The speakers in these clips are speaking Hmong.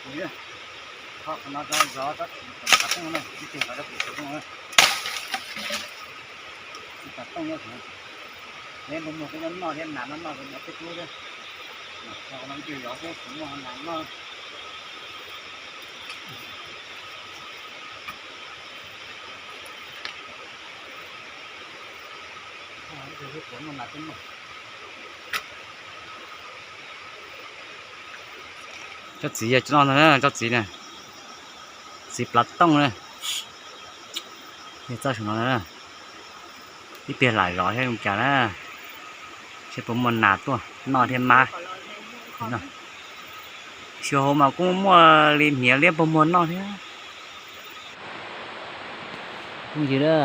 Tsis, qhov no rau zov rau txiv tom tooj na, ib tug zov rau txiv tom tooj na. Txiv tom tooj na, neb npau muag kuj noj noj thiab, nas noj noj kuj noj tej tub thiab. Qhov no ib tug zov thiab kuv muaj nas noj. Tsob txiv yog no na, tsob txiv na, txiv plav tooj na. Yog txoj saum no na, ib pliag lam zov saib zoo cas na, seb puas muaj nas tuaj noj thiab mab. Xyuas hauv mas kuj muaj li hniav liab npau muag noj thiab. Phooj ywg na,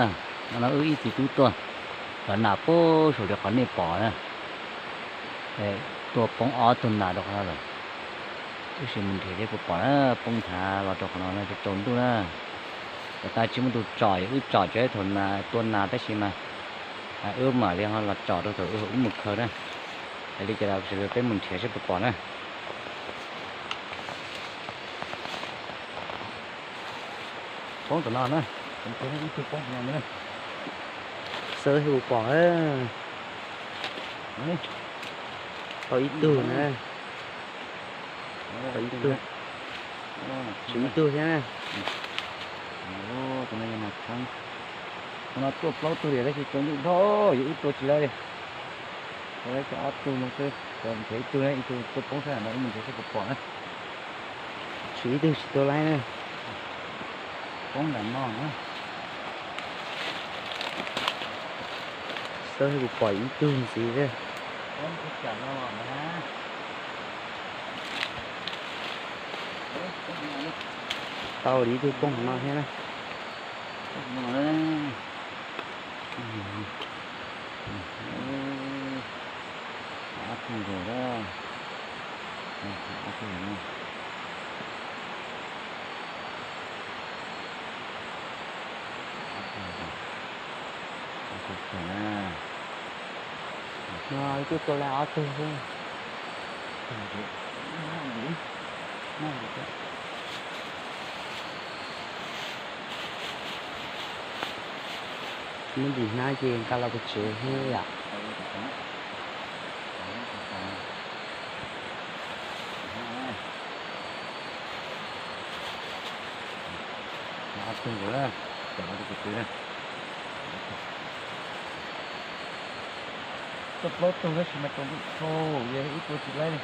no wb ib txiv tub tuaj zov nas puag saum li qhov nej pom na. Tuaj poob ob tug nas rau qhov no lawm. Wb sim mus nrhiav seb puas pom na, poob nthav los rau qhov no na, tsaus ntuj na. Puas tas tsis muaj tus tsom, wb tsom tsev thaum tua nas tab sis mas wb mam li ho los tsom rau thaum wb mus khaws na. Hais li cas los sawv daws peb mus nrhiav seb puas pom na. Poob tom no na, ib tug poob tom no na. Xav puas pom. Tau ib tug na. Tau ib tug. Tshuav ib tug thiab na. Tus no yog nas txheeb. Tus no tuaj plaub tug li tab sis tsaus ntuj dhau, yog wb tua tsis laib li. Tua laib tau ob tug no xwb, nrhiav ib tug, ib tug tuaj poob sab no, wb mus nrhiav seb puas pom na. Tshuav ib tug tsis tua laib na. Poob ntawm no na. Xav puas pom ib tug ntxiv thiab. Tau li ib tug poob no thiab na. Ob tug nkaus na. Ib tug tua laib ob tug xwb. Muab ntim hnab ces nqa los pem tsev thiab yom. Ob tug nkaus na, cov no tus kwv na. Tuaj plaub tug tab sis mas tsaus ntuj dhau, yog wb tua tsis laib li.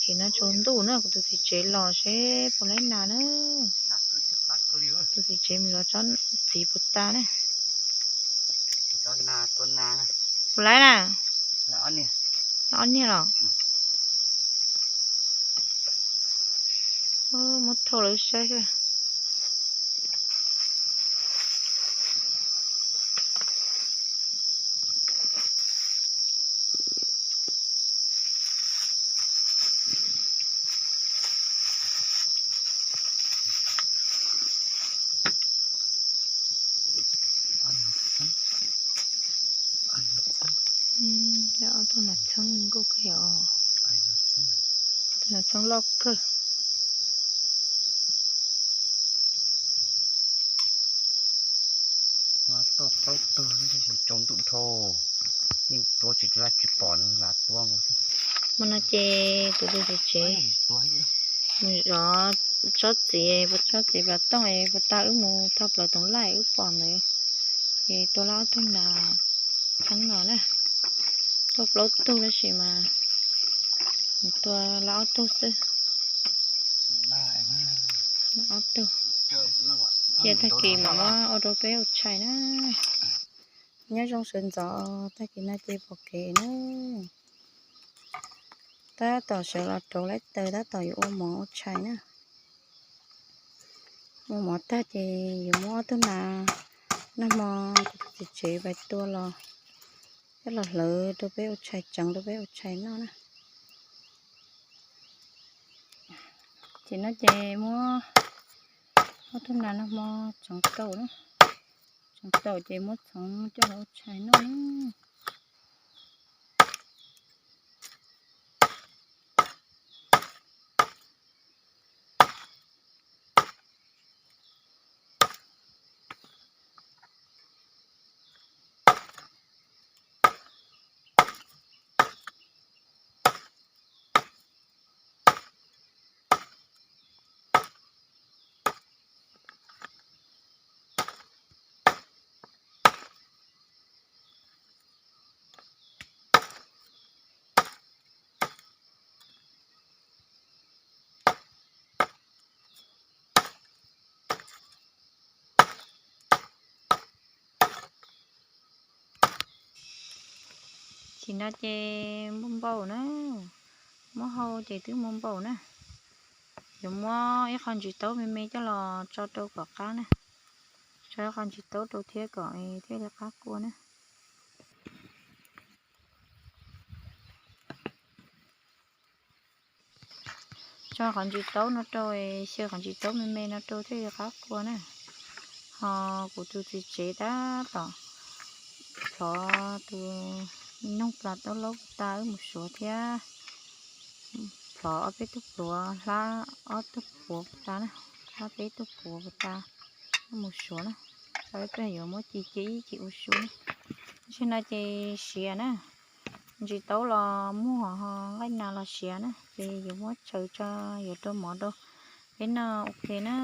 Ces no tsaus ntuj na, kuv tus txiv tsev los seb puas laib nas na. Tus txiv tsev mus zov tsob txiv puas tas na. Puas laib na? Ob niag los? Muab thauj lawv saib xwb. Ob tug nas txheeb nkauj kawg yom. Ob tug nas txheeb loj kawg. Tuaj plaub tug tab sis tsaus ntuj dhau, yeej tua tsis laib tsis pom nws lam tua nkaus. Hmo no ces kuv tus txiv tsev mus zov tsob txiv, tsob txiv plav tooj es puas tas wb mus thauj plaws toov laij wb pom ntawd, ces tua lawm ob tug nas txheeb no na. Tuaj plaub tug tab sis mas tua lawm ob tug xwb. Ob tug. Cia tag kis mam muab ua rau peb ua tshais na. Nyob zoo sawv ntxov, tag kis no ces pom kev na. Tab tom sawv los rauv lawm taws, tab tom yuav ua mov ua tshais na. Ua mov tag ces yuav muab ob tug nas nag hmo kuv tus txiv tsev pais tua los, coj los hlawv rau peb ua tshais, tseev rau peb ua tshais noj na. Ces no ces muab ob tug nas nag hmo tseev taum na, tseev taum ces muab txhoov coj los ua tshais noj na. Tim no ces npau npaum na, muab hau ces twb npau npaum na. Yuav muab ib qho ntsis taub me me coj los tso rau kom qab na, tso ib qho ntsis taub rau thiab kom thiaj li qab kua na. Tso qhov ntsis taub no rau, xyaw qhov ntsis taub me me no rau thiaj li qab kua na. Ho kuv tus txiv tsev tab tom plhov tus noog plas taub laub puas tas wb mus suav thiab. Plhov ob peb tug pluav, hlab ob tug puav puas tas na, hlab peb tug puav puas tas wb mus suav na. Ib pliag yuav muab ci cia ib ci ua su na. Tam sim no ces siav na, ntsis taub los muag ho nqaij nas los siav na, ces yuav muab tsaws tso yuav rau mov rau peb noj ua ke na.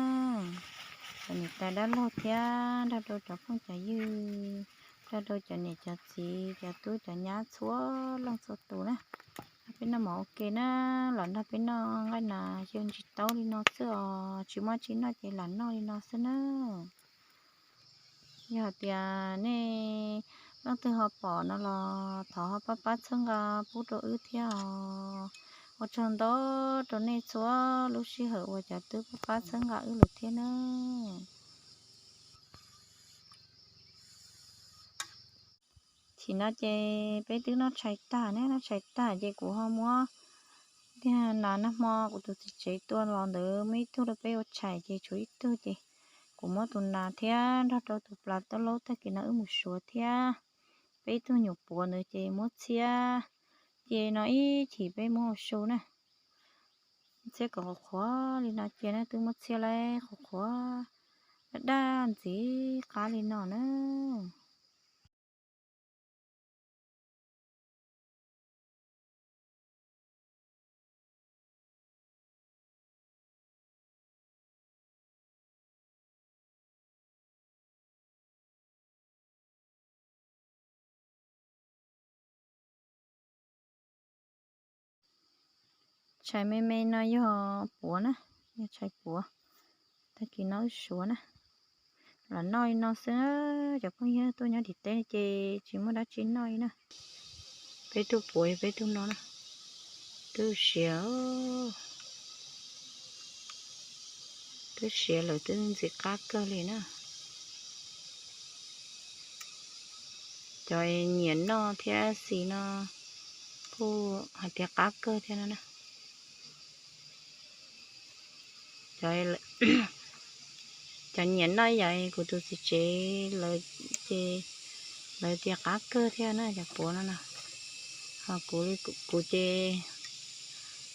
Cov niam tais dab laug thiab nrog rau cov phooj cov ywg, nrog rau cov niam cov txiv cov tub cov nyab txhua leej txhua tus na. Nrog peb noj mov ua ke na, los nrog peb noj nqaij nas xyaw ntsis taub li no xwb os, tsis muaj tsi noj ces lam noj li no xwb na. Yog hais tias nej leej twg ho pom no los thov ho pab pab txhawb nqa pub rau wb thiab os. Ua tsaug ntau rau nej txhua lub sij hawm uas cov twb pab pab txhawb nqa wb lawm thiab na. Tam sim no ces peb twb noj tshais tag ne, noj tshais tag ces kuv ho muab tiag nas nag hmo kuv tus txiv tsev tua los ntawd muaj ib tug rau peb ua tshais ces tshuav ib tug ces kuv muab tus nas thiab nrog rau tus plas taub laub tag kis no wb mus suav thiab. Peb ib tug nyuam puav ntawd ces muab txhiab, ces no ib chim peb muab ua su na. Txhiab kom qhuav qhuav li no cia na, twb muab txhiab lawm qhuav qhuav daj daj ntxiv qab li no na. Tshais me me no yog puav na, yog tshais puav. Tag kis no wb suav na, lam noj li no xwb. Cov phooj ywg tuaj nyob tim teb ces tsis muaj dab tsi noj li na. Peb tug puav yog peb tug no na, twb siav, twb siav lawm twb ntxim qab kawg li na. Cov nyiam noj thiab xis no kuj hais tias qab kawg thiab no na. Cov nyiam noj yam kuv tus txiv tsev lawv ces lawv tias qab kawg thiab na cov puav no na. Ho kuv, kuv ces,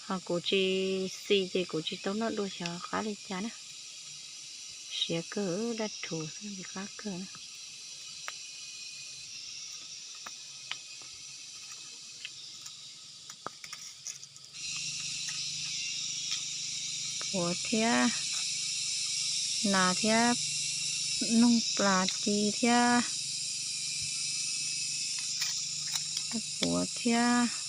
ho kuv tsis xis ces kuv tsis tau noj dua xyov qab li cas na. Siav kawg, daj rhuv xwb, ntxim qab kawg na. Puav thiab, nas thiab, noog plas ci thiab, puav thiab.